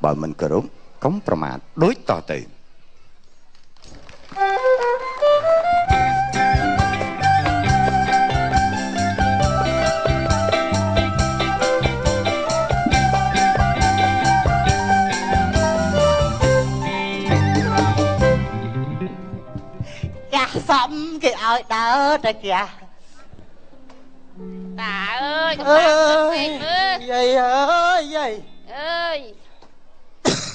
បើមិនគោរពកុំប្រមាថដូចតទៅចាស់សំគេឲ្យដើរតែចាស់តាអើយកុំតាមពេកមើលយាយអើយយាយអើយ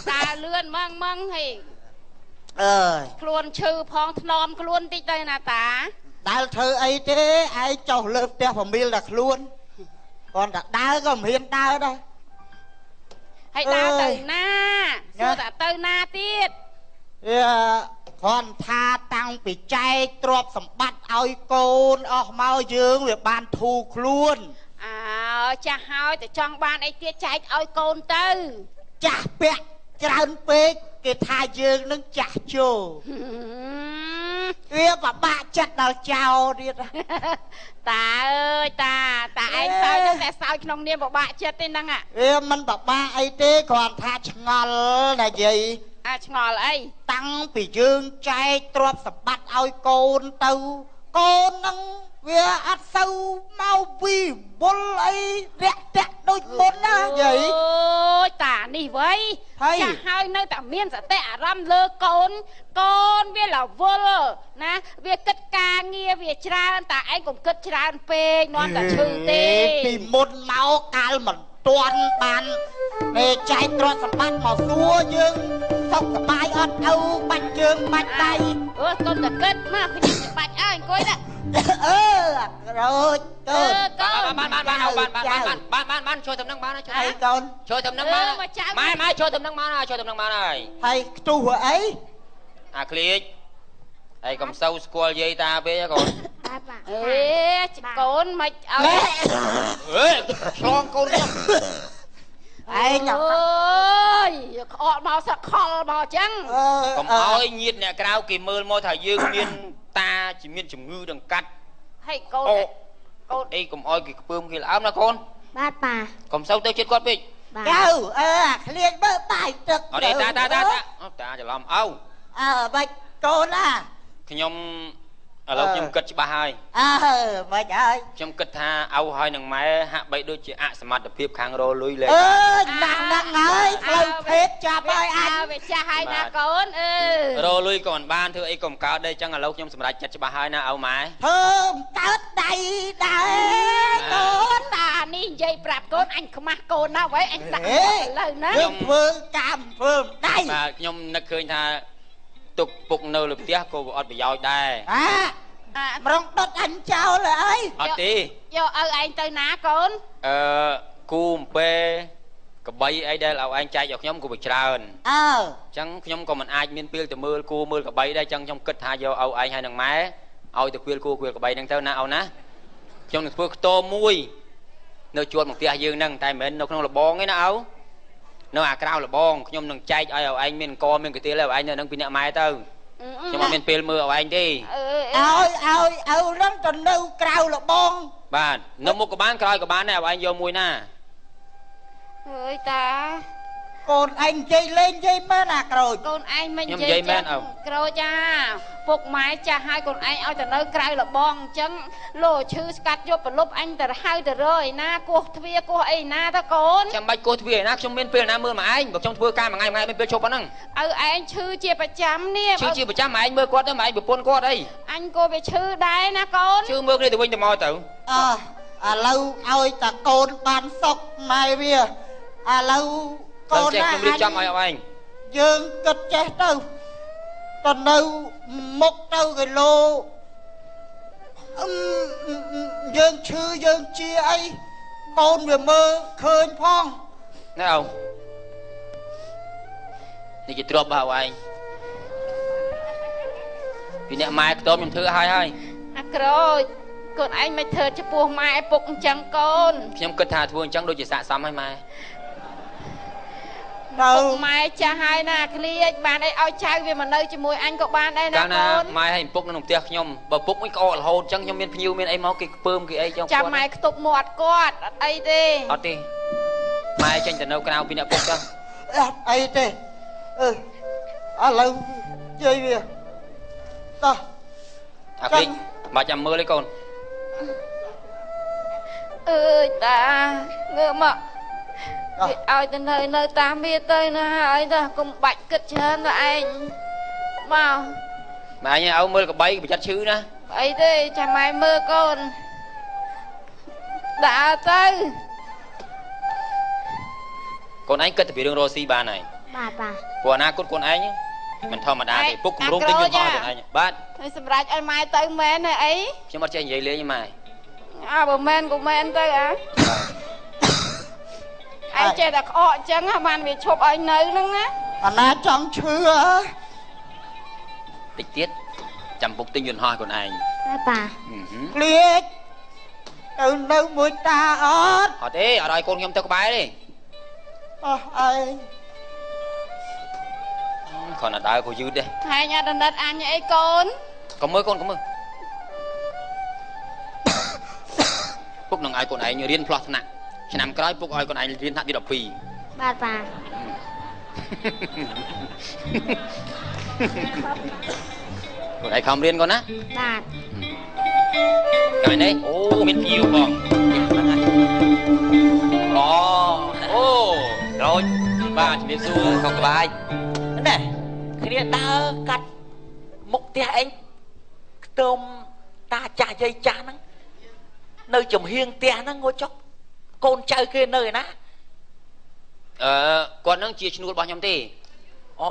តាលឿនម៉ងម៉ងហីអើយខ្លួនឈឺផងថ្នមខ្លួនតិចទៅណាតាដើរធ្វើអីទេឯងចុះលើផ្ទះប្រមៀលតែខ្លួនគាត់តែដើរក៏មិនហ៊ានដើរដែរហើយដើរទៅណាសួរតែទៅណាទៀតវាគ្រាន់ថាតាំងពីចែកទ្រព្យសម្បត្តិឲ្យកូនអស់មកយើងវាបានធូរខ្លួនអើចាស់ហើយតែចង់បានអីទៀតចែកឲ្យកូនទៅចាស់ពាក់ច្រើនពេកគេថាយើងនឹងចាស់ជោវាពិបាកចិត្តដល់ចោលទៀតតាអើយតាតាឯងសើចតែសើចក្នុងនាមពិបាកចិត្តទេហ្នឹងវាមិនពិបាកអីទេគ្រាន់ថាឆ្ងល់ណាយាយអាឆ្ងល់អីតាំងពីយើងចែកទ្រព្យសម្បត្តិឲ្យកូនទៅកូននឹងវាអត់សូវមកវិវល់អីរាក់ទាក់ដូចមុនណាយាយអូយតានេះវ៉ៃចាស់ហើយនៅតែមានសតិអារម្មណ៍លើកូនកូនវារវល់ណាវាគិតការងារវាច្រើនតាឯងកុំគិតច្រើនពេកនាំតែឈឺទេពីមុនមកកាលមិនទាន់បានពេលចែកទ្រព្យសម្បត្តិមកសួរយើងសុខសប្បាយអត់ឪបាច់ជើងបាច់ដៃអឺកុំតែគិតមកខ្ញុំបាច់អើយអង្គុយណាអឺក្រូចកូនបានបានបានបានបានបានបានបានជួយតំណឹងបានជួយហើយកូនជួយតំណឹងបានម៉ែម៉ែជួយតំណឹងបានជួយតំណឹងបានហើយហើយខ្ទុះអីអាក្លៀកហើយកុំសូវស្គាល់យាយតាពេកកូនអេកូនមិនឲ្យអេឆ្លងកូនខ្ញុំឯងអើយក្អកមកសខលមកអញ្ចឹងកុំឲ្យញាតអ្នកក្រៅគេមើលមកថាយើងមានតាជាមានជំងឺដង្កាត់ហើយកូនកូនអីកុំឲ្យគេខ្ពើមគេល្អើមណាកូនបាទប៉ាកុំសូវទៅចិត្តគាត់ពេកចៅអើអាក្លៀងមើលបាយទឹកអត់ទេតាតាតាតាច្រឡំឪអើបាច់កូនណាខ្ញុំឥឡូវខ្ញុំគិតច្បាស់ហើយអើមិនហើយខ្ញុំគិតថាឪហើយនឹងម៉ែហាក់បីដូចជាអសមត្ថភាពខាងរលុយលេអើណាស់ហ្នឹងហើយផ្លូវភេទចាប់ហើយអញវាចាស់ហើយណាកូនអឺរលុយក៏មិនបានធ្វើអីក៏មិនកើតដែរអញ្ចឹងឥឡូវខ្ញុំសម្រេចចិត្តច្បាស់ហើយណាឪម៉ែធ្វើមិនកើតដៃដែរកូនតានេះនិយាយប្រាប់កូនអញខ្មាស់កូនណាវ៉ៃអញដាក់ឥឡូវណាយើងធ្វើកម្មធ្វើមិនដៃបាទខ្ញុំនឹកឃើញថាទុកពុកនៅលើផ្ទះក៏អត់ប្រយោជន៍ដែរអាម្រងដុតអញចោលអីអត់ទេយកឪឯងទៅណាកូនអឺគូអំពែកបីអីដែលឲ្យឯងចែកឲ្យខ្ញុំក៏វាច្រើនអើអញ្ចឹងខ្ញុំក៏មិនអាចមានពេលទៅមើលគូមើលកបីដែរអញ្ចឹងខ្ញុំគិតថាយកឲ្យឯងហើយនឹងម៉ែឲ្យទៅគៀលគូគៀលកបីហ្នឹងទៅណាអូនណាខ្ញុំនឹងធ្វើខ្ទមមួយនៅជួតមកផ្ទះយើងហ្នឹងតែមិនមែននៅក្នុងលបងទេណាឪនៅអាក្រៅលបងខ្ញុំនឹងចែកឲ្យឯងមានកមានកទៀលឲ្យឯងនៅនឹងពីអ្នកម៉ែទៅខ្ញុំអត់មានពេលមើលឲ្យឯងទេឲ្យឲ្យឪនឹងទៅនៅក្រៅលបងបាទនៅមុខក៏បានក្រោយក៏បានដែរឲ្យឯងយកមួយណាអើយតាកូនឯងនិយាយលេងនិយាយមែនអាក្រូចកូនឯងមិននិយាយមែនក្រូចអាពុកម៉ែចាស់ហើយកូនឯងឲ្យទៅនៅក្រៅលបងអញ្ចឹងលោឈឺស្កាត់យកប្រលប់អញទៅហៅទៅរយណាគោះទ្វាគោះអីណាតើកូនចាំបាច់គោះទ្វាឯណាខ្ញុំមានពេលណាមើលមកឯងបើខ្ញុំធ្វើការមួយថ្ងៃមួយថ្ងៃមានពេលឈប់ប៉ុណ្ណឹងឪឯងឈឺជាប្រចាំនេះឈឺជាប្រចាំឯងមើលគាត់ទៅឯងប្រពន្ធគាត់អីអញក៏វាឈឺដែរណាកូនឈឺមើលគ្នាទៅវិញទៅមកទៅអើឥឡូវឲ្យតាកូនបានសុខម៉ែវាឥឡូវកូនណាខ្ញុំរៀបចំឲ្យឯងយើងគិតចេះទៅទៅនៅមុខទៅគីឡូយើងឈឺយើងជាអីកូនវាមើលឃើញផងណែឪនេះជាទ្រព្យរបស់ឯងពីអ្នកម៉ែខ្ទមខ្ញុំធ្វើឲ្យហើយអាក្រូចកូនឯងមិនធ្វើចំពោះម៉ែពុកអញ្ចឹងកូនខ្ញុំគិតថាធ្វើអញ្ចឹងដូចជាស័ក្តិសមហើយម៉ែពុកម៉ែចាស់ហើយណាក្លៀចបានអីឲ្យចៅវាមកនៅជាមួយអញក៏បានដែរណាកូនម៉ែឲ្យពុកនៅក្នុងផ្ទះខ្ញុំបើពុកមិនក្អករហូតអញ្ចឹងខ្ញុំមានភ្ញៀវមានអីមកគេខ្ពើមគេអីចឹងចាំម៉ែខ្ទប់មាត់គាត់អត់អីទេអត់ទេម៉ែចេញទៅនៅក្រៅពីអ្នកពុកចុះ អត់អីទេអឺឥឡូវនិយាយវាតោះអាគ្លីកបាច់ចាំមើលទេកូនអើយតាងើបមកគេឲ្យទៅនៅតាមវាទៅណាហើយតាកុំបាច់គិតច្រើនទៅឯងមកម៉ែឯងឲ្យមើលកបីប្រយ័ត្នឈឺណាអីទេចាំម៉ែមើលកូនដើរទៅកូនឯងគិតតែពីរឿងរកស៊ីបានហើយបាទបាទព្រោះអនាគតកូនឯងមិនធម្មតាទេពុកគម្រោងទិញយន្តហោះខ្លួនឯងបាទហើយសម្រាប់ឲ្យម៉ែទៅមែនហើយអីខ្ញុំអត់ចេះនិយាយលេងទេម៉ែអើបើមែនក៏មែនទៅអាឯងចេះតែក្អកអញ្ចឹងបានវាឈប់ឲ្យនៅហ្នឹងណាអាណាចង់ឈឺហ៎តិចទៀតចាំពុកទិញយន្តហោះខ្លួនឯងបាទប៉ាក្លៀកទៅនៅមួយតាអត់អត់ទេអត់ឲ្យកូនខ្ញុំទៅក្បែរទេអស់ឯងគ្រាន់តែដើរក៏យឺតដែរហែងអត់ដណិតអញអីកូនកុំមើលកូនកុំមើលពុកនឹងឲ្យកូនឯងរៀនផ្លោះថ្នាក់ឆ្នាំក្រោយពុកឲ្យកូនឯងរៀនថ្នាក់ទី12បាទប៉ាកូនឯងខំរៀនកូនណាបាទកាលនេះអូមានភ្ញៀវបងអូអូក្រូចបាទជំរាបសួរសុខសប្បាយណែគ្នាដើរកាត់មុខផ្ទះឯងខ្ទមតាចាស់យាយចាស់ហ្នឹងនៅចំហៀងផ្ទះហ្នឹងងួចចុកកូនចៅគេនៅឯណាអឺគាត់ហ្នឹងជាឈ្នួលរបស់ខ្ញុំទេ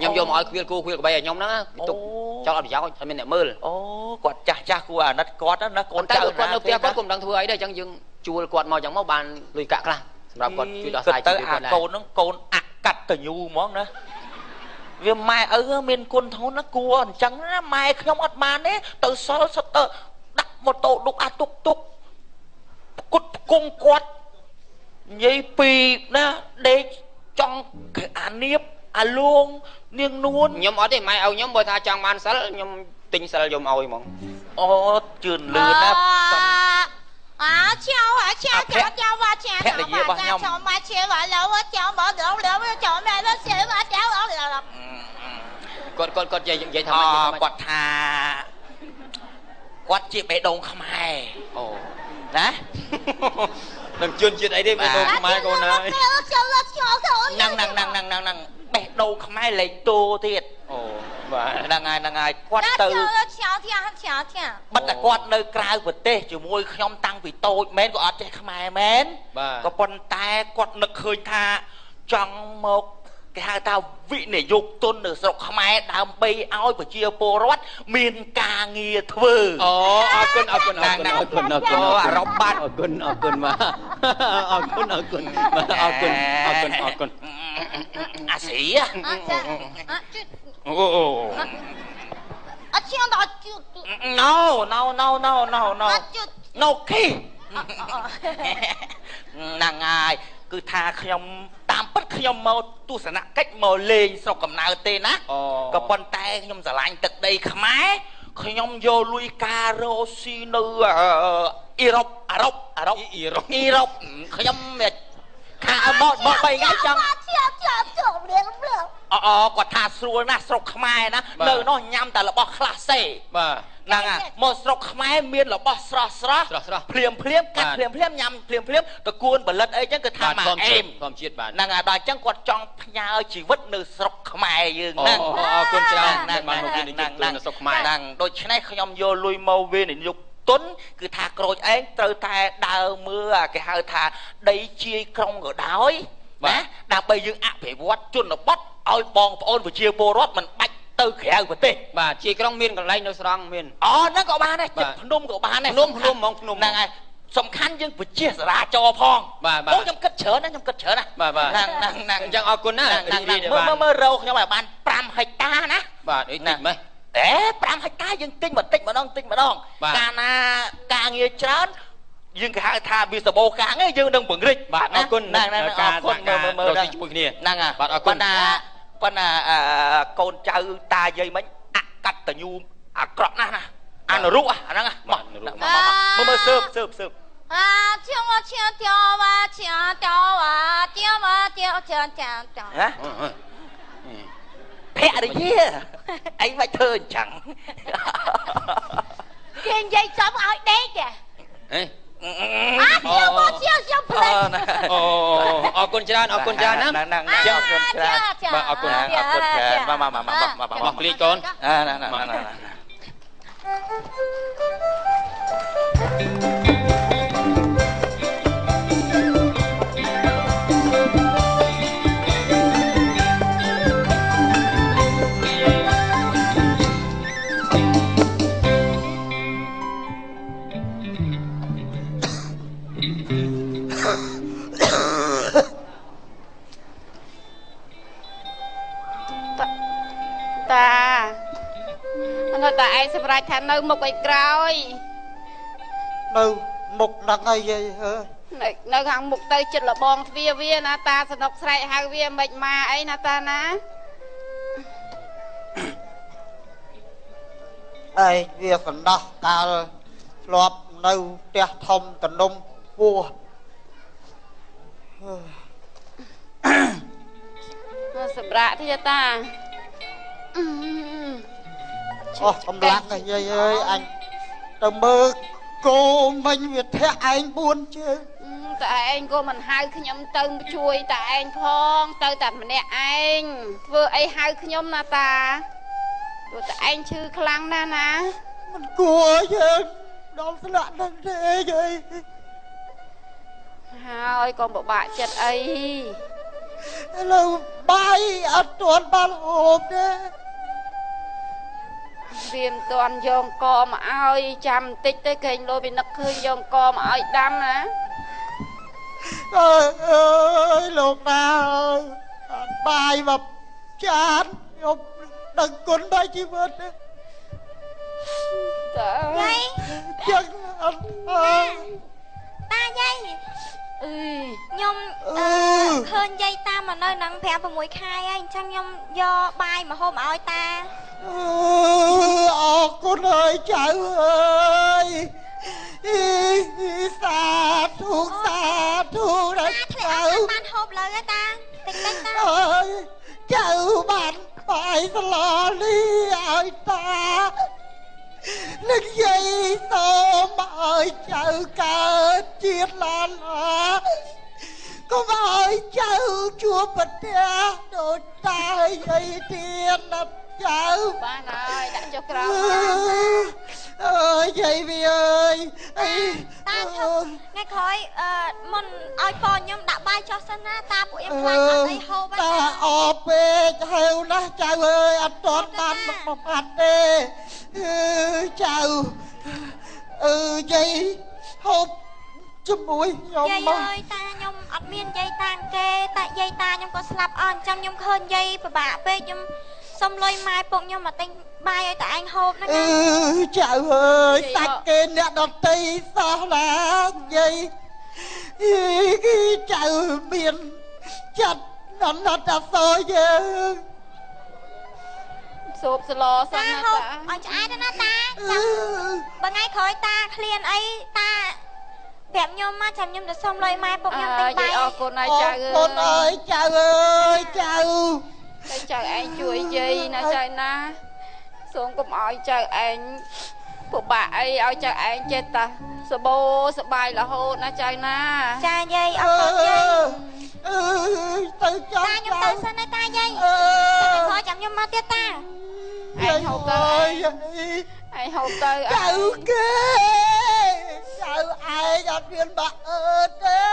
ខ្ញុំយកមកឲ្យខ្វៀលគោខ្វៀលក្បីឲ្យខ្ញុំហ្នឹងទុកចោលអត់ប្រយោជន៍អត់មានអ្នកមើលអូគាត់ចាស់ចាស់គួរអាណិតគាត់ណាកូនចៅគាត់នៅផ្ទះគាត់ក៏មិនដឹងធ្វើអីដែរអញ្ចឹងយើងជួលគាត់មកអញ្ចឹងមកបានលុយកាក់ខ្លះសម្រាប់គាត់ជួយដោះស្រាយជីវិតគាត់ដែរកូនហ្នឹងកូនអកតញ្ញូហ្មងណាវាម៉ែឪមានគុណធនណាគួរអញ្ចឹងណាម៉ែខ្ញុំអត់បានទេទៅសល់សុទ្ធទៅដាក់ម៉ូតូឌុកអាទុកទុកផ្គត់ផ្គង់គាត់និយាយពីណាដេកចង់អានៀបអាលួងនាងនួនខ្ញុំអត់ទេម៉ែឲ្យខ្ញុំបើថាចង់បានសិលខ្ញុំទិញសិលយកមកឲ្យហ្មងអូជឿនលឿនណាអាឆាវអាឆាវឆាវឆាវឆាវឆាវឆាវមកឆាវឡៅឆាវមកឡៅឡៅឆាវម៉ែឆាវឆាវគាត់គាត់គាត់និយាយថាគាត់ថាគាត់ជាបេះដូងខ្មែរអូណានឹងជឿនជាតិអីទេបេះដូងខ្មែរកូនហើយហ្នឹងហ្នឹងហ្នឹងហ្នឹងហ្នឹងបេះដូងខ្មែរលេខតូទៀតអូបាទហ្នឹងហើយហ្នឹងហើយគាត់ទៅបិទតែគាត់នៅក្រៅប្រទេសជាមួយខ្ញុំតាំងពីតូចមែនក៏អត់ចេះខ្មែរមែនក៏ប៉ុន្តែគាត់នឹកឃើញថាចង់មកគេហៅថាវិនិយោគទុននៅស្រុកខ្មែរដើម្បីឲ្យប្រជាពលរដ្ឋមានការងារធ្វើអូអរគុណអរគុណអរគុណអរគុណអរគុណអារម្មណ៍បាទអរគុណអរគុណបាទអរគុណអរគុណបាទអរគុណអរគុណអរគុណអាស្រីអូអត់ជឿដល់ជឿ No no no no no no no ខីហ្នឹងហើយគឺថាខ្ញុំតាមពិតខ្ញុំមកទស្សនកិច្ចមកលេងស្រុកកំណើតទេណាក៏ប៉ុន្តែខ្ញុំស្រឡាញ់ទឹកដីខ្មែរខ្ញុំយកលុយការរកស៊ីនៅអ៊ីរ៉ុបអារ៉ុបអារ៉ុបអ៊ីរ៉ុបអ៊ីរ៉ុបខ្ញុំខាមកមក3ថ្ងៃចង់អូគាត់ថាស្រួលណាស់ស្រុកខ្មែរណានៅនោះញ៉ាំតែរបស់ខ្លះសេបាទហ្នឹងហើយមកស្រុកខ្មែរមានរបស់ស្រស់ស្រស់ភ្លាមភ្លាមកាត់ភ្លាមភ្លាមញ៉ាំភ្លាមភ្លាមតកួនផលិតអីចឹងគឺថាមកអេមធម្មជាតិបាទហ្នឹងហើយដល់អញ្ចឹងគាត់ចង់ផ្ញើជីវិតនៅស្រុកខ្មែរយើងហ្នឹងអរគុណច្រើនបានមកវិនិយោគទុននៅស្រុកខ្មែរហ្នឹងដូច្នេះខ្ញុំយកលុយមកវិនិយោគទុនគឺថាក្រូចឯងត្រូវតែដើរមើលគេហៅថាដីជាយក្រុងក៏ដោយណាដើម្បីយើងអភិវឌ្ឍជនបទឲ្យបងប្អូនប្រជាពលរដ្ឋមិនបាច់ទៅក្រៅប្រទេសបាទជាក្រុងមានកន្លែងនៅស្រង់មានអូហ្នឹងក៏បានដែរចិត្តភ្នំក៏បានដែរភ្នំភ្នំហ្មងភ្នំហ្នឹងហើយសំខាន់យើងប្រជាសារាចរផងបាទអូខ្ញុំគិតច្រើនណាខ្ញុំគិតច្រើនណាបាទបាទហ្នឹងហ្នឹងហ្នឹងអញ្ចឹងអរគុណណាមើលមើលរោខ្ញុំឲ្យបាន5ហិកតាណាបាទអីតិចម៉េះអេ5ហិកតាយើងទិញបន្តិចម្ដងទិញម្ដងកាលណាការងារច្រើនយើងគេហៅថាវាសបោកាងឯងយើងនឹងពង្រិចបាទអរគុណហ្នឹងហ្នឹងអរគុណមើលមើលជាមួយគ្នាហ្នឹងបាទអរគុណប៉ុន្តែកូនចៅតាយាយមិញអកតញ្ញូអាក្រក់ណាស់ណាអនុរុអាហ្នឹងមកមើលមើលសើបសើបសើប អាឈៀងឈៀងទៀវអាឈៀងទៀវអាទៀវអាទៀវទៀវទៀវទៀវ ហ៎ភរិយាអីមិនធ្វើអញ្ចឹង គេនិយាយចំឲ្យដេកហ៎ ហេ អាជាមកជាខ្ញុំភ្លេច អូអរគុណច្រើនអរគុណច្រើនណា ហ្នឹងអរគុណច្រើន បាទអរគុណ អរគុណច្រើនមកមកមកមក មកក្លីកូន អាណាណាណា តានៅតែឯងសម្រាប់ថានៅមុខឯក្រោយ នៅមុខហ្នឹងហើយយាយអើយ នៅខាងមុខទៅចិត្តលបងទ្វាវាណាតាសនុកស្រែកហៅវាមិនមកអីណាតាណា ឯងវាសន្តោសកាលធ្លាប់នៅផ្ទះធំតនំពោះ សម្រាប់ទេតា អស់កម្លាំងហើយយាយអើយ អញទៅមើលគោមិញវាធាក់ឯង4ជើង តែឯងក៏មិនហៅខ្ញុំទៅជួយតែឯងផងទៅតែម្នាក់ឯងធ្វើអីហៅខ្ញុំណាតា ព្រោះតែឯងឈឺខ្លាំងណាស់ណា មិនគួរយើងដល់ស្នាក់នឹងទេយាយ ហើយកុំពិបាកចិត្តអី ឥឡូវបាយអត់ទាន់បានហូបទេ វាមិនទាន់យកកមកឲ្យចាំបន្តិចទៅគេងលោវានឹកឃើញយកកមកឲ្យដាំណា អើយអើយលោកណាអើយបាយមកចានខ្ញុំដឹងគុណដល់ជីវិតទេ តា យាយ ចឹងអត់អើយ តាយាយ អឺ ខ្ញុំឃើញយាយតាមកនៅនឹង5 6ខែហើយអញ្ចឹងខ្ញុំយកបាយមកហូបឲ្យតា អឺអរគុណហើយចៅអើយអីសាធុសាធុដល់ តាធ្ ចៅ លាក់អត់បានហូបលើទេតាតិចតិចតា អើយចៅបានបាយស្លនេះឲ្យតានឹងយាយសូមឲ្យចៅកើតជាតិឡានឡាកុំឲ្យចៅជួបប្រទះដូចតាយាយទៀតណាចៅ បានហើយដាក់ចុះក្រោមមក អើយយាយវាអើយអី តាឈប់ថ្ងៃក្រោយអឺមុនឲ្យប៉ខ្ញុំដាក់បាយចុះសិនណាតាពួកខ្ញុំខ្លាចអត់អីហូប តា តា អពេកហៅណាស់ចៅអើយអត់ទាន់បានមកផាត់ទេអឺចៅអឺយាយហូបជាមួយខ្ញុំ យាយ មក អើយតាខ្ញុំអត់មានយាយតាគេតាយាយតាខ្ញុំក៏ស្លាប់អស់អញ្ចឹងខ្ញុំឃើញយាយពិបាកពេកខ្ញុំសុំលុយម៉ែពុកខ្ញុំមកទិញបាយឲ្យតាឯងហូបហ្នឹង អឺ ណា ចៅអើយសាច់គេអ្នកដតីសោះណាយាយអីគេចៅមានចិត្តណត់អសរយើង សូបស្លសិន តា ណា ហូប តា ឲ្យឆ្អែតណាតា អឺ ចាំបើថ្ងៃក្រោយតាឃ្លានអីតាប្រាប់ខ្ញុំមកចាំខ្ញុំទៅសុំលុយម៉ែពុកខ្ញុំទិញបាយ យាយអរគុណហើយចៅ អរគុណអើយចៅអើយចៅ តែចៅឯងជួយយាយណាចៅណាសូមកុំឲ្យចៅឯងពិបាកអីឲ្យចៅឯងចេះតាសបោសបាយរហូតណាចៅណា ចាយាយអរគុណយាយ អើយទៅចង់ តាខ្ញុំទៅសិនណាតាយាយ អឺ ចាំក្រោយចាំខ្ញុំមកទៀតតា ឯងហូបទៅ ឯង ឯងហូបទៅ ចៅគេចៅឯងអត់មានបាក់អើទេ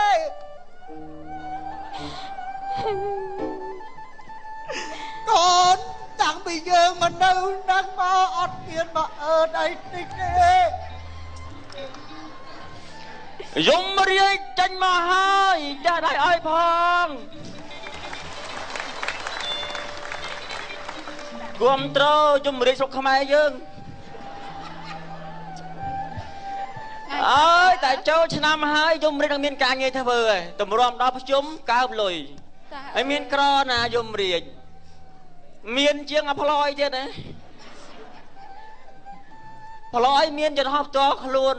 កូនតាំងពីយើងមកនៅនឹងមកអត់មានបាក់អើអីតិចទេ យមរាជចេញមកហើយចាស់ដៃឲ្យផងគាំទ្រយមរាជស្រុកខ្មែរយើងអើយតែចូលឆ្នាំហើយយមរាជនឹងមានការងារធ្វើហើយតម្រាំដល់ភ្ជុំកើបលុយ តា ហើយមានក្រណាយមរាជមានជាងអាផ្លយទៀតណាផ្លយមានយន្តហោះផ្ទាល់ខ្លួន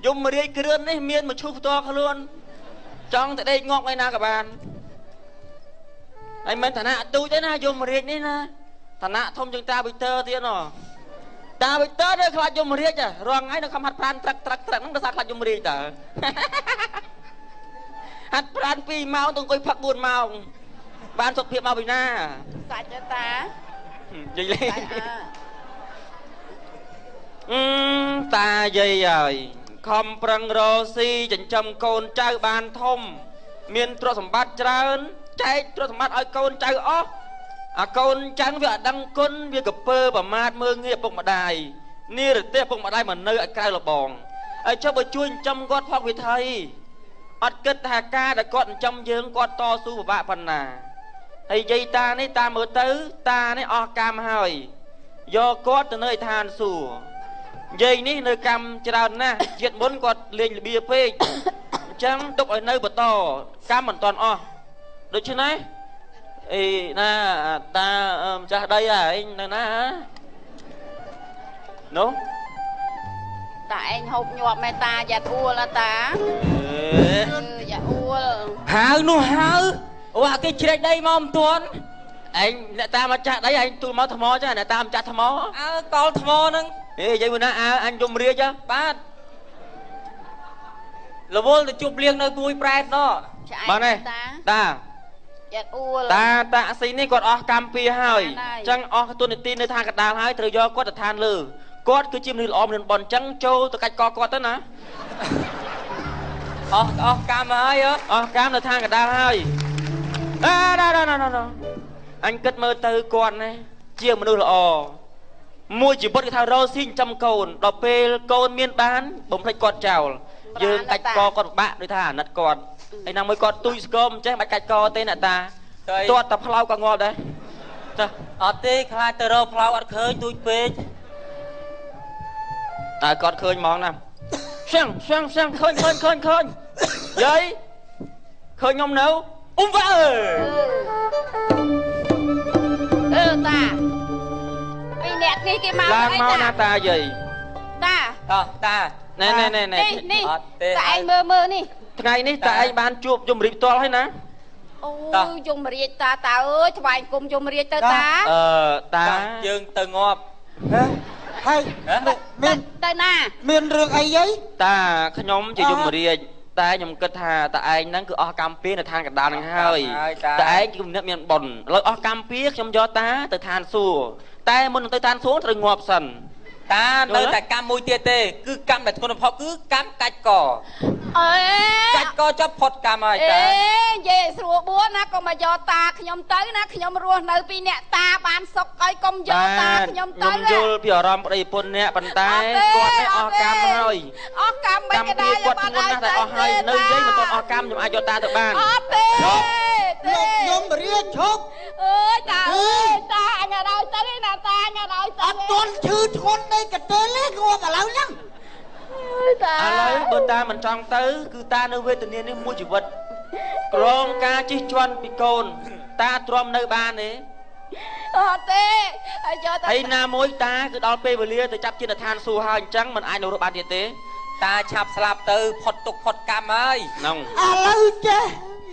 យមរាជគ្រឿននេះមានមឈូសផ្ទាល់ខ្លួនចង់ទៅដេកងាប់ឯណាក៏បានហើយមិនឋានៈទូចទេណាយមរាជនេះណាឋានៈធំជាងតាវិទ័រទៀតណោះតាវិទ័រនៅខ្លាចយមរាជរងថ្ងៃនៅខំហាត់ប្រានត្រឹកត្រឹកត្រឹកហ្នឹងដោយសារខ្លាចយមរាជតើហាត់ប្រាន2ម៉ោងទៅអង្គុយផឹក4ម៉ោងបានសុខភាពមកពីណាសាច់ទេតានិយាយលេងតាយាយហើយខំប្រឹងរស៊ីចិញ្ចឹមកូនចៅបានធំមានទ្រព្យសម្បត្តិច្រើនចែកទ្រព្យសម្បត្តិឲ្យកូនចៅអស់អាកូនចៅវាអត់ដឹងគុណវាកពើប្រមាថមើងងាយឪពុកម្ដាយនិរទេសឪពុកម្ដាយមកនៅឲ្យក្រៅលបងហើយចុះបើជួយចិញ្ចឹមគាត់ផងវិថីអត់គិតថាការដែលគាត់ចិញ្ចឹមយើងគាត់តស៊ូពិបាកប៉ុណ្ណាហើយយាយតានេះតាមើលទៅតានេះអស់កម្មហើយយកគាត់ទៅនៅឯឋានសួគ៌យាយនេះនៅកម្មច្រើនណាស់ជាតិមុនគាត់លេងរបៀពេកអញ្ចឹងទុកឲ្យនៅបន្តកម្មមិនតាន់អស់ដូច្នេះអីណាតាម្ចាស់ដីឯងនៅណានោះតាឯងហូបញាប់មែតាយ៉ាអួលតាយ៉ាអួលហៅនោះហៅអូអាគេជ្រែកដីមកមិនទាន់ឯងអ្នកតាមម្ចាស់ដីឯងទូលមកថ្មចាអ្នកតាមម្ចាស់ថ្មអើកលថ្មហ្នឹងហេនិយាយមួយណាអើអញយមរាជបាទរវល់ទៅជប់លៀងនៅគួយប្រែតណោះបាទទេតាយ៉ាអួលតាតាក់ស៊ីនេះគាត់អស់កម្មពីហើយអញ្ចឹងអស់ទុននីតិនៅឋានកដាលហើយត្រូវយកគាត់ទៅឋានលើគាត់គឺជាមនុស្សល្អមនុស្សបនអញ្ចឹងចូលទៅកាច់កគាត់ទៅណាអស់កម្មហើយអស់កម្មនៅឋានកដាលហើយអើណាណាណាអញគិតមើលទៅគាត់ណាជាមនុស្សល្អមួយជីវិតគេថារកស៊ីចិញ្ចឹមកូនដល់ពេលកូនមានបានបំភ្លេចគាត់ចោលយើងកាច់កគាត់ពិបាកដូចថាអាណិតគាត់ឯណាមួយគាត់ទូចស្គមមិនចេះបាច់កាច់កទេអ្នកតាទាត់តែផ្លោក៏ងាប់ដែរចាអត់ទេខ្លាចទៅរកផ្លោអត់ឃើញទូចពេកតើគាត់ឃើញហ្មងណាសៀងសៀងសៀងឃើញឃើញឃើញឃើញយាយឃើញខ្ញុំនៅអ៊ំវ៉ាអឺតាពីអ្នកនេះគេមកឡើងមកណាតាយាយតាតោះតាណែណែណែនេះនេះតាឯងមើលមើលនេះថ្ងៃនេះតាឯងបានជួបយមរាជផ្ទាល់ហើយណាអូយមរាជតាតាអើយថ្វាយគុំយមរាជទៅតាអឺតាយើងទៅងាប់ហើយមានទៅណាមានរឿងអីយាយតាខ្ញុំជាយមរាជតែខ្ញុំគិតថាតាឯងហ្នឹងគឺអស់កម្មពីនៅឋានកណ្ដាលហ្នឹងហើយតាឯងគឺម្នាក់មានបុណ្យឥឡូវអស់កម្មពីខ្ញុំយកតាទៅឋានសួគ៌តែមុននឹងទៅឋានសួគ៌ត្រូវងាប់សិនតានៅតែកម្មមួយទៀតទេគឺកម្មដែលធ្ងន់បំផុតគឺកម្មកាច់កអេកាច់កចាប់ផុតកម្មហើយតាអេនិយាយស្រួលបួនណាកុំមកយកតាខ្ញុំទៅណាខ្ញុំរស់នៅពីអ្នកតាបានសុខឲ្យកុំយកតាខ្ញុំទៅខ្ញុំយល់ពីអារម្មណ៍ប្តីប្រពន្ធអ្នកប៉ុន្តែគាត់នេះអស់កម្មហើយអស់កម្មមិនក៏ដែរគាត់ធ្ងន់ណាស់តែអស់ហើយនៅយាយមិនទាន់អស់កម្មខ្ញុំអាចយកតាទៅបានអត់ទេលោកខ្ញុំរាជឈប់អើយតាអើយតាអញឲ្យទៅណាតាអញឲ្យទៅអត់ទាន់ឈឺធ្ងន់នៃកន្ទេលទេងាប់ឥឡូវហ្នឹងតាឥឡូវបើតាមិនចង់ទៅគឺតានៅវេទនានេះមួយជីវិតក្រងការជិះជាន់ពីកូនតាទ្រាំនៅបានទេអត់ទេហើយយកតាហើយណាមួយតាគឺដល់ពេលវេលាទៅចាប់ជាឋានសួគ៌ហើយអញ្ចឹងមិនអាចនៅរស់បានទៀតទេតាឆាប់ស្លាប់ទៅផុតទុកផុតកម្មហើយហ្នឹងឥឡូវចេះ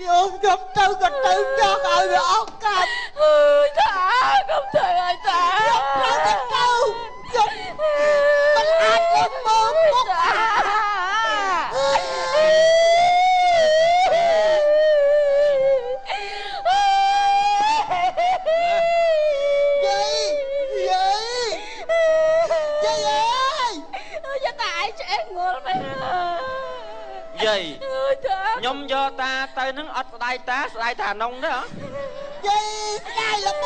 យកខ្ញុំទៅក៏ទៅចង់ឲ្យវាអស់កម្មអើយតាកុំទៅឲ្យតាខ្ញុំត្រូវតែទៅខ្ញុំមិនអាចលើមើលមុខយាយយាយយាយអើយយាយតាឯងឆ្អេះងល់មែនយាយខ្ញុំយកតាទៅនឹងអត់ស្ដាយតាស្ដាយតានងទេហ៎យាយស្ដាយល្មម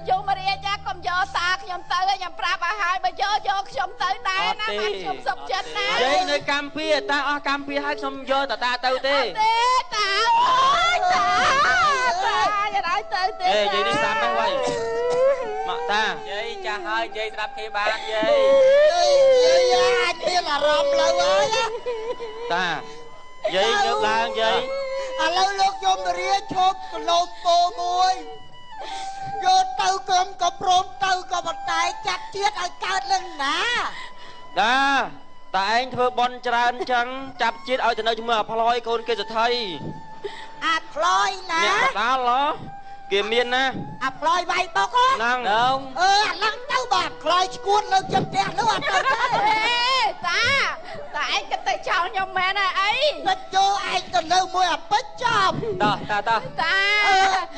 យកមករាចាកុំយកតាខ្ញុំទៅខ្ញុំប្រាប់ឲ្យហើយបើយកយកខ្ញុំទៅដែរណាបានខ្ញុំសុខចិត្តណាយាយនៅកម្ពុជាតាអស់កម្ពុជាហើយខ្ញុំយកតាតាទៅទេទេតាអើយតាតាយ៉ាងឲ្យទៅទេអេយាយនេះស្ដាប់ហ្នឹងវ៉ៃមកតាយាយចាស់ហើយយាយស្ដាប់គេបានយាយយាយអាចមានអារម្មណ៍លើហើយតាយាយងើបឡើងយាយឥឡូវលោកយមរាជឈប់កលោពោមួយយកទៅក្រុមក៏ព្រមទៅក៏ប៉ុន្តែចាត់ជាតិឲ្យកើតនឹងណាតា តែឯងធ្វើបន់ច្រើនចឹងចាប់ជាតិឲ្យទៅនៅជាមួយអាផ្លយកូនគេសថី អាផ្លយណា អ្នកបដាល់ហ៎គេមានណា អាផ្លយវាយបុកហ្នឹង ហ្នឹង អឺអាឡឹងទៅ បាទផ្លយឈួតលើចិត្តផ្ទះនោះអត់ទៅទេ តាតាឯងគិតទៅចោលខ្ញុំមែនហ៎អី គិតយកឯងទៅនៅមួយអាពេជ្រចប់ តោះតាតា តា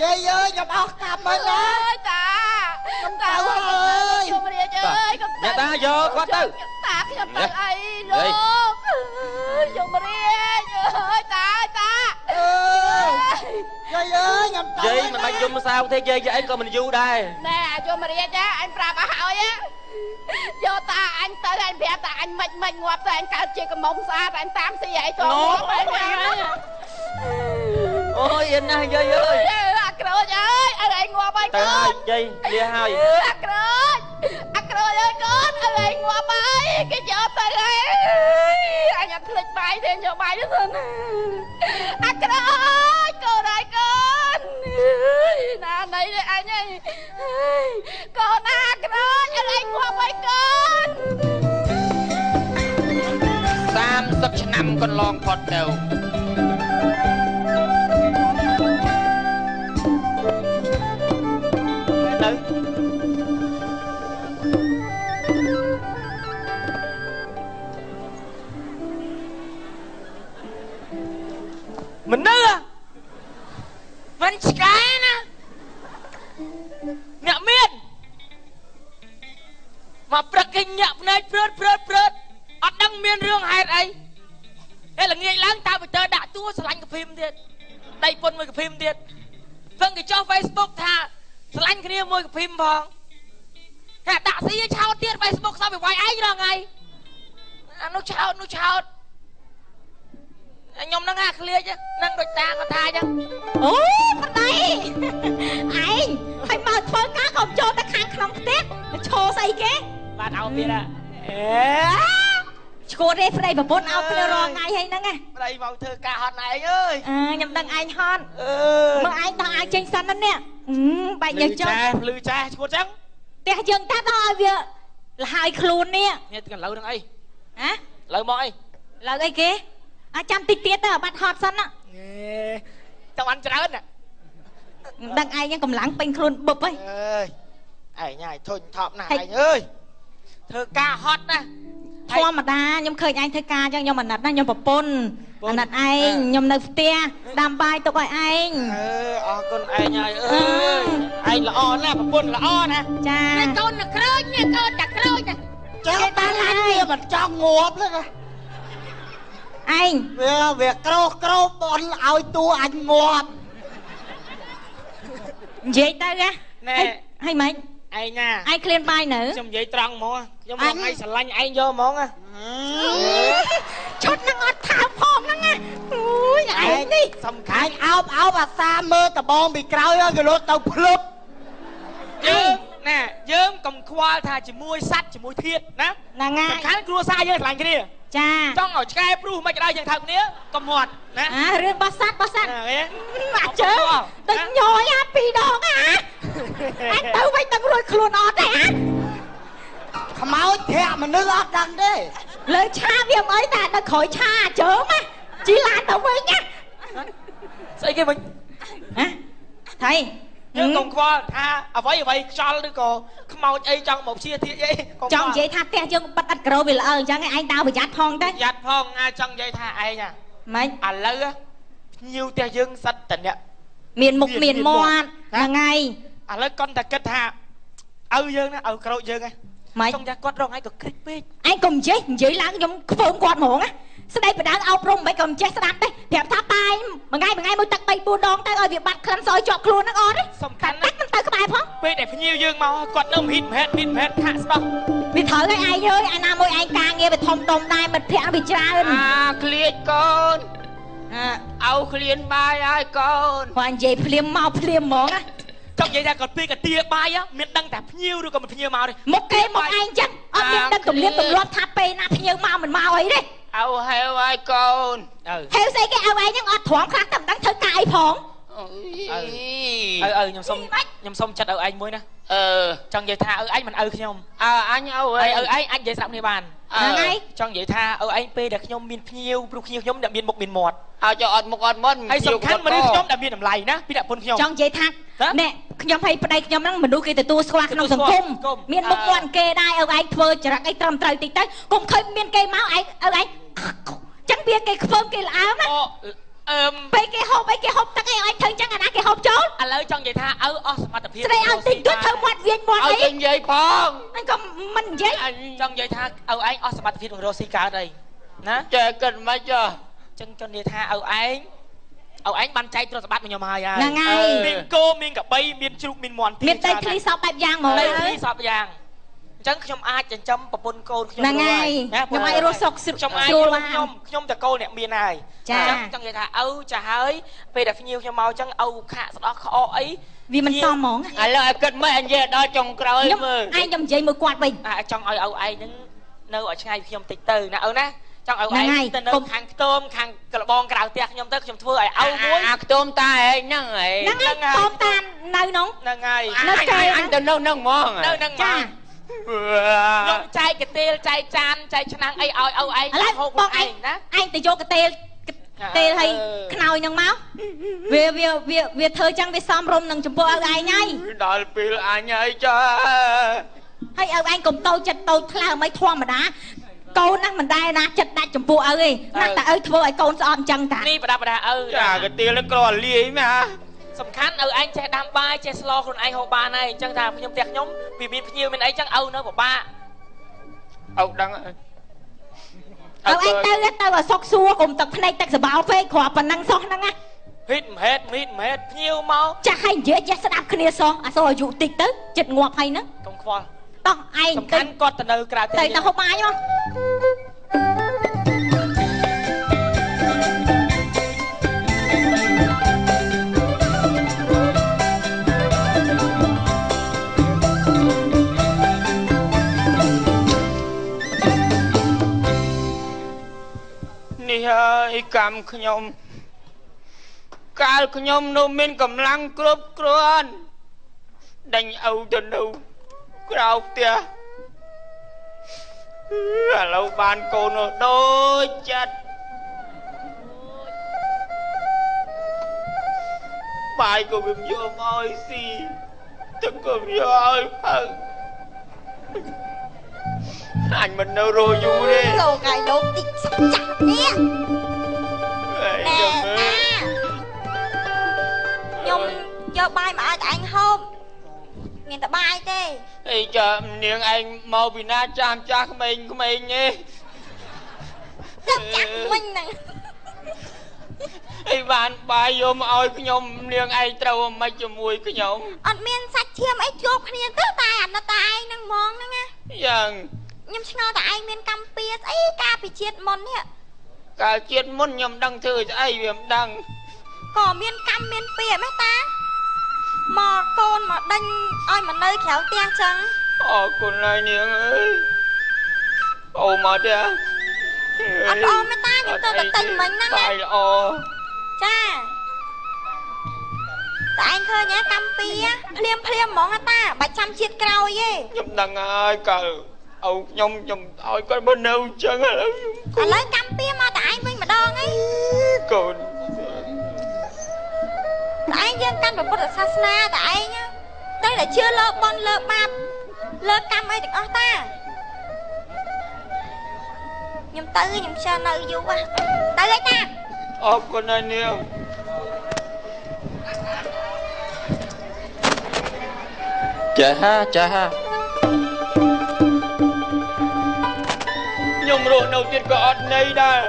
យាយអើយខ្ញុំអស់កម្មហើយណា តា ខ្ញុំទៅហើយ ខ្ញុំរាជអើយកុំទៅ តាយកគាត់ទៅ តាខ្ញុំទៅអីលោកខ្ញុំរាជអើយតាតា អើយាយអើយខ្ញុំទៅ យាយមិនបាច់យំសៅទេយាយ យាយអីក៏មិនយូរដែរ ណែយំរាជអញប្រាប់ឲ្យហើយ យកតាអញទៅ អញប្រាប់តាអញមិនមិនងាប់ទៅ អញកើតជាកំមុំស្អាត អញតាមស៊ីឯងចូលងាប់ហើយ អូយអិនណាស់យាយអើយ អាក្រូចអើយ ឲ្យឯងងាប់ហើយកូន យាយលាហើយ អាក្រូច អាក្រូចអើយកូន ឲ្យឯងងាប់ហើយ គេយកទៅហើយ អញអត់ភ្លេចបាយទេ យកបាយទៅសិន អាក្រូចកូនហើយកូនណាណៃទេអញហើយកូន អាក្រូច ឲ្យឯងងាប់ហើយកូន 30ឆ្នាំកន្លងផុតទៅ ទៅមនុស្សមិនឆ្កែណា អ្នកមានមកព្រឹកគេញាក់ភ្នែកព្រើតព្រើតព្រើត អត់ដឹងមានរឿងហេតុអី តែល្ងាចឡើងតើបតើដាក់តួស្រឡាញ់កាភីមទៀត ដៃពុនមួយកភីមទៀត ពឹងគេចុះ Facebook ថាស្រឡាញ់គ្នាមួយកភីមផង តែដាក់ស៊ីឆោតទៀត Facebook សោះវាវាយឯងរាល់ថ្ងៃ អានោះឆោតនោះឆោត ខ្ញុំនឹងអាឃ្លាចនឹងដូចតាគាត់ថាអញ្ចឹង អូប្តីឯងហើយមកធ្វើការកុំចូលទៅខាងក្នុងផ្ទះ ឈោស្អីគេ បាទ អោទៀតអេ ឈួតទេប្តីប្រពន្ធអោបគ្នារាល់ថ្ងៃហើយហ្នឹងណា ប្តីមកធ្វើការហត់ឯងអើយ អឺខ្ញុំដឹងឯងហត់ មើលឯងដោះអាវចេញសិនណានេះ បែកញើសចុះ ភ្លឺចេះឈួតចឹង ផ្ទះយើងតាដល់ឲ្យវាលហើយខ្លួននេះ នេះកន្លូវហ្នឹងអីហ៎ ឡូវមកអី ឡូវអីគេ អាចាំតិចទៀតទៅ បាត់ហត់សិនណា ចាំបានច្រើនណា ដឹងឯងហ្នឹងកម្លាំងពេញខ្លួនបឹបហើយ អើយឯងហើយធុញថប់ណាស់ឯងអើយ ធ្វើការហត់ណា ធម្មតាខ្ញុំឃើញឯងធ្វើការអញ្ចឹងខ្ញុំអាណិតណា ខ្ញុំប្រពន្ធអាណិតឯង ខ្ញុំនៅផ្ទះដាំបាយទុកឲ្យឯង អឺអរគុណឯងហើយអើយ ឯងល្អណាស់ ប្រពន្ធល្អណាស់ ចា នេះកូននៅក្រូច នេះកូនតែក្រូចណា ចេះតែឡាញវាមិនចង់ងាប់ទេណា ឯងវាក្រោសក្រោសបនឲ្យតួអញងាប់ និយាយទៅណា ណែ ហើយម៉េច ឯងណា ឯងឃ្លានបាយនៅ ខ្ញុំនិយាយត្រង់ហ្មង ខ្ញុំមកឯងស្រឡាញ់ឯងយកហ្មង ឈុតនឹងអត់ថើបផងហ្នឹងណា អូយឯងនេះ សំខាន់ អោបអោបអាសាមើលដបងពីក្រោយគេលោតទៅភ្លឹប យើងណែយើងកុំខ្វល់ថាជាមួយសัตว์ជាមួយធាតណា ហ្នឹងហើយ សំខាន់គ្រួសារយើងស្រឡាញ់គ្នា ចា ចង់ឲ្យឆ្កែព្រុសមិនក៏ដោយយើងថើបគ្នាកុំមាត់ណា អារឿងបោះសัตว์បោះសัตว์ អា ជើដូចញយអាពីរដងអាអញទៅវិញដឹងរួចខ្លួនអត់ទេអា ខ្មោចធាក់មនុស្សអត់ដឹងទេ លើឆាវាមិនអីតែនៅក្រោយឆាជើងណាជីឡានទៅវិញណា ស្អីគេវិញហ៎ថៃ យើងកុំខ្វល់ថាអ្វីអ្វីខ្យល់ឬក៏ខ្មោចអីចង់មកជាធាអី ចង់និយាយថាផ្ទះយើងបិទឥតក្រូវាល្អអញ្ចឹង ឯងដើរប្រយ័ត្នផងទៅ ប្រយ័ត្នផង អាចចង់និយាយថាឯងម៉េច ឥឡូវភ្ញៀវផ្ទះយើងសិតតអ្នកមានមុខមានមាត់ហ្នឹងហើយ ឥឡូវគាត់តែគិតថាឪយើងណា ឪក្រូចយើងហ្នឹង ម៉េច ចង់ថាគាត់រងឯងក៏គ្រិចពេក ឯងកុំចេះនិយាយឡើងខ្ញុំខ្ពើមគាត់ហ្មងណា ស្ដីបដៅអោបរំមិនក៏មិនចេះស្ដាប់ទេ ប្រាប់ថាបាយមួយថ្ងៃមួយថ្ងៃមួយទឹក3 4ដងទៅឲ្យវាបាត់ក្លិនសយជាប់ខ្លួនហ្នឹងអត់ទេ សំខាន់ តិចមិនទៅក្បែរផង ពេលដែលភ្ញៀវយើងមកគាត់នៅមហ៊ីតមហេតមហ៊ីតមហេតខាក់ស្ដោះ វាត្រូវហើយឯងអើយ អាណាមួយឯងការងារវាធំដុំដែរ មិត្តភក្តិវាច្រើន អាឃ្លាចកូន អោឃ្លានបាយហើយកូន គាត់និយាយភ្លាមមកភ្លាមហ្មងណា ចង់និយាយថាគាត់ពេលកាទាបាយមានដឹងតែភ្ញៀវឬក៏មិនភ្ញៀវមកទេ មុខគេមកឯងចឹងអត់មានដឹងទំនៀមទម្លាប់ថាពេលណាភ្ញៀវមកមិនមកអីទេ អោហេវហើយកូន ហេវស្អីគេ អោឯងហ្នឹងអត់ទ្រាំខ្លះតែមិនដឹងធ្វើការអីផង អើអើខ្ញុំសុំខ្ញុំសុំចិត្តឲ្យឯងមួយណា អឺ ចង់និយាយថាឪឯងមិនឪខ្ញុំ អើអញឪ ហើយឪឯងអាចនិយាយស្រាប់គ្នាបាន ហ្នឹងហើយ ចង់និយាយថាឪឯងពេលដែលខ្ញុំមានភ្ញៀវព្រោះភ្ញៀវខ្ញុំដែលមានមុខមានមាត់ ហើយចុះអត់មុខអត់មាត់ ហើយសំខាន់មនុស្សខ្ញុំដែលមានតម្លៃណាពីអ្នកប្រពន្ធខ្ញុំ ចង់និយាយថាណែខ្ញុំឲ្យប្តីខ្ញុំហ្នឹងមនុស្សគេទទួលស្គាល់ក្នុងសង្គមមានមុខមាត់គេដែរឪឯងធ្វើចរិតអីត្រឹមត្រូវតិចទៅកុំឃើញមានគេមកឯងឪឯងចឹងវាគេខ្ពើមគេល្អើមណា អឺ ពេលគេហូបអីគេហូបទឹកអីឲ្យធ្វើចឹងអាណាគេហូបចូល ឥឡូវចង់និយាយថាឪអស់សមត្ថភាព ស្រីឲ្យតិចតួចធ្វើមាត់វាញមាត់អី ឲ្យនិយាយផង អញក៏មិននិយាយ ចង់និយាយថាឪឯងអស់សមត្ថភាពនឹងរកស៊ីកើតអីណា ចេះគិតមិនចុះ ចឹងចង់និយាយថាឪឯងឪឯងបានចែកទ្រព្យសម្បត្តិមកខ្ញុំហើយហើយ ហ្នឹងហើយ មានគោមានកបីមានជ្រូកមានមាន់ មានដីធ្លីសពបែបយ៉ាងហ្មង ដីធ្លីសពយ៉ាងអញ្ចឹងខ្ញុំអាចចិញ្ចឹមប្រពន្ធកូនខ្ញុំ ហ្នឹងហើយខ្ញុំអាចរស់សុខស្រួល ខ្ញុំខ្ញុំតកូនអ្នកមានហើយ ចា ចង់និយាយថាឪចាស់ហើយពេលដែលភ្ញៀវខ្ញុំមកអញ្ចឹងឪខាក់ស្ដោះក្អកអី វាមិនសមហ្មង ឥឡូវឲ្យគិតមើលអញនិយាយដល់ចុងក្រោយមើល ឯងខ្ញុំនិយាយមួយគាត់វិញ ចង់ឲ្យឪឯងហ្នឹងនៅឲ្យឆ្ងាយពីខ្ញុំតិចទៅណាឪណាចង់ឲ្យឯងទៅនៅខាងខ្ទមខាងក្លបងក្រៅផ្ទះខ្ញុំទៅខ្ញុំធ្វើឲ្យឪមួយ អាខ្ទមតាឯងហ្នឹងឯង ហ្នឹងហើយខ្ទមតានៅនោះ ហ្នឹងហើយ នៅកែ អញទៅនៅហ្នឹងហ្មង នៅហ្នឹងចា ខ្ញុំចែកកាទេលចែកចានចែកឆ្នាំងអីឲ្យឪឯង ហូបបងឯងណាឯងទៅយកកាទេលទេលឲ្យខ្នើយហ្នឹងមកវាវាវាវាធ្វើចឹងវាសមរម្យនឹងចំពោះឪឯងហើយ ដល់ពេលអញហើយចា ហើយឪឯងកុំតូចចិត្តតូចថ្លើមអីធម្មតាកូនណាមិនដែលណាចិត្តដាច់ចំពោះឪទេណាតែឪធ្វើឲ្យកូនស្អប់អញ្ចឹងតា នេះប្រដាប់ប្រដាឪ ចាកាទៀលនឹងក្រលាយមែន សំខាន់ឪឯងចេះដាំបាយចេះស្លខ្លួនឯងហូបបានហើយអញ្ចឹងថាខ្ញុំផ្ទះខ្ញុំវាមានភ្ញៀវមានអីចឹងឪនៅពិបាក ឪដឹង ឪឯងទៅទៅឲ្យសុកសួរកុំទឹកភ្នែកទឹកសបោពេកគ្រាន់ប៉ុណ្ណឹងសោះហ្នឹងណា ហិតមហេតមីតមហេតភ្ញៀវមក ចាស់ឲ្យនិយាយចេះស្ដាប់គ្នាសោះអាសូរអាយុតិចទៅចិត្តងាប់ហើយហ្នឹង កុំខ្វល់ តោះឯង សំខាន់គាត់ទៅនៅក្រៅផ្ទះ ទៅទៅហូបបាយមក នេះហើយកម្មខ្ញុំកាលខ្ញុំនៅមានកម្លាំងគ្រប់គ្រាន់ដេញឪទៅនៅក្រៅផ្ទះឥឡូវបានកូនដូចចិត្តបាយក៏វាយកមកឲ្យស៊ីទឹកក៏វាយកឲ្យផឹកអញមិននៅរស់យូរទេ លោកឲ្យលោកតិចចាស់នេះណែតាខ្ញុំយកបាយមកឲ្យតែឯងហូបមានតែបាយទេ អីចានាងឯងមកពីណាចាស់ចាស់ក្មេងក្មេងទេ ចាស់ចាស់មិញហ្នឹង អីបានបាយយកមកឲ្យខ្ញុំនាងឯងត្រូវមិនជាមួយខ្ញុំ អត់មានសាច់ឈាមអីជួបគ្នាទៅតែអាណិតតែឯងហ្នឹងហ្មងហ្នឹងណា យ៉ាង ខ្ញុំឆ្ងល់តែឯងមានកម្មពៀស្អីកាលពីជាតិមុននេះ កាលជាតិមុនខ្ញុំដឹងធ្វើស្អីវាមិនដឹង ក៏មានកម្មមានពៀម៉េះតាមកកូនមកដេញឲ្យមកនៅក្រៅផ្ទះចឹង អរគុណហើយនាងអើយអូមកទេ អត់ល្អមេតាខ្ញុំទៅតែទិញមិញហ្នឹងណា បាយល្អ ចាតែឯងឃើញហ៎កម្មពៀភ្លាមភ្លាមហ្មងតាបាច់ចាំជាតិក្រោយទេ ខ្ញុំដឹងហើយកាលឪខ្ញុំខ្ញុំឲ្យគាត់មកនៅចឹងឥឡូវ ឥឡូវកម្មពៀមកតែឯងវិញម្ដងអី កូន តែឯងយើងកាន់ពុទ្ធសាសនាតែឯងតែតែជឿលើបុណ្យលើបាបលើកម្មអីទាំងអស់តាខ្ញុំទៅខ្ញុំជឿនៅយូរទៅឯតា អរគុណហើយនាង ចាហាចាហា ខ្ញុំរស់នៅទៀតក៏អត់ន័យដែរ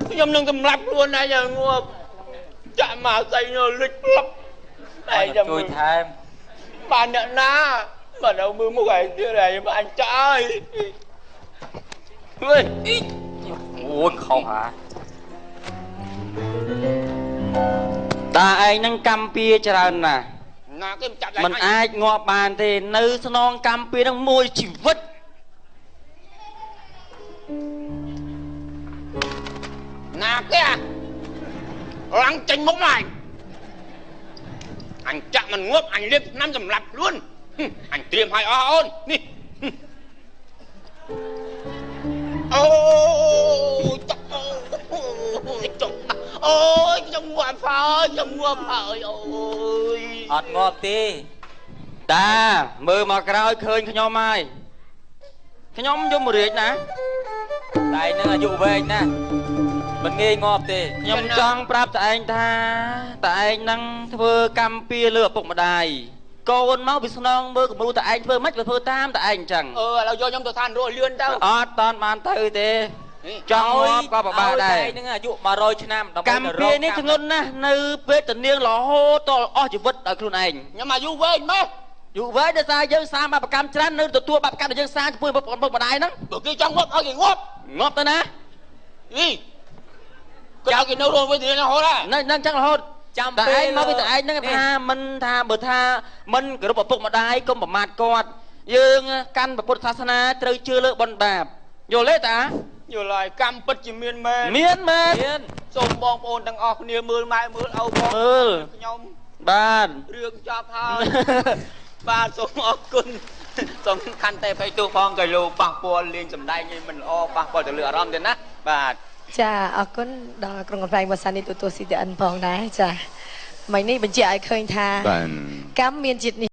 ខ្ញុំនឹងសម្លាប់ខ្លួនឯងឲ្យងាប់ចាក់មកស្អីនៅលិចផ្លឹប ឯងជួយថែម បានអ្នកណាបើនៅមើលមុខឯងទៀតឯងអញចាក់ហើយ ហេអូយខុសហា តាឯងនឹងកម្មពៀច្រើនណាស់ ណាគេចាប់ មិនអាចងាប់បានទេនៅស្នងកម្មពៀនឹងមួយជីវិត ណាគេឡើងចេញមុខមកអញចាក់មិនងាប់អញលេបឆ្នាំសម្រាប់ខ្លួន អញត្រៀមឲ្យអស់អូននេះអូចុកអូចុកអូយខ្ញុំងាប់ហើយខ្ញុំងាប់ហើយអូយអត់ងាប់ទេតាមើលមកក្រោយឃើញខ្ញុំហើយខ្ញុំយមរាជណាតែនឹងអាយុវែងណាស់មិនងាយងាប់ទេខ្ញុំចង់ប្រាប់តឯងថាតឯងនឹងធ្វើកម្មពៀលើឪពុកម្ដាយកូនមកវាស្នងមើលគំរូតឯងធ្វើមិនវាធ្វើតាមតឯងអញ្ចឹងអឺឥឡូវយកខ្ញុំទៅឋានរស់លឿនទៅអត់តាន់បានទៅទេចង់ងាប់ក៏ពិបាកដែរឯងនឹងអាយុ100ឆ្នាំដើម្បីកម្មពៀនេះធ្ងន់ណាស់នៅពេលតនាងរហូតដល់អស់ជីវិតដោយខ្លួនឯងខ្ញុំអាយុវែងម៉េះយុវែងដោយសារយើងសាងបាបកម្មច្រើននៅទទួលបាបកម្មដែលយើងសាងចំពោះឪពុកម្ដាយហ្នឹងបើគេចង់ងាប់ឲ្យគេងាប់ងាប់ទៅណាអីគេឲ្យគេនៅរស់វិញរហូតហ៎នៅនឹងចឹងរហូតចាំតែឯងមកពីតែឯងហ្នឹងថាមិនថាបើថាមិនគោរពឪពុកម្ដាយកុំប្រមាថគាត់យើងកាន់ពុទ្ធសាសនាត្រូវជឿលើបុណ្យបាបយល់ទេតាយល់ហើយកម្មពិតជាមានមែនមានមែនសូមបងប្អូនទាំងអស់គ្នាមើលម៉ែមើលឪផងមើលខ្ញុំបាទរឿងចប់ហើយបាទសូមអរគុណសូមខន្តីភ័យទោសផងក៏លោកប៉ះពាល់លេងសំដែងឯងមិនល្អប៉ះពាល់ទៅលើអារម្មណ៍ទៀតណាបាទចាអរគុណដល់ក្រុងកំប្លែងវសានីទូទួល CTN ផងដែរចាមិញនេះបញ្ជាក់ឲ្យឃើញថាកម្មមានជាតិនេះ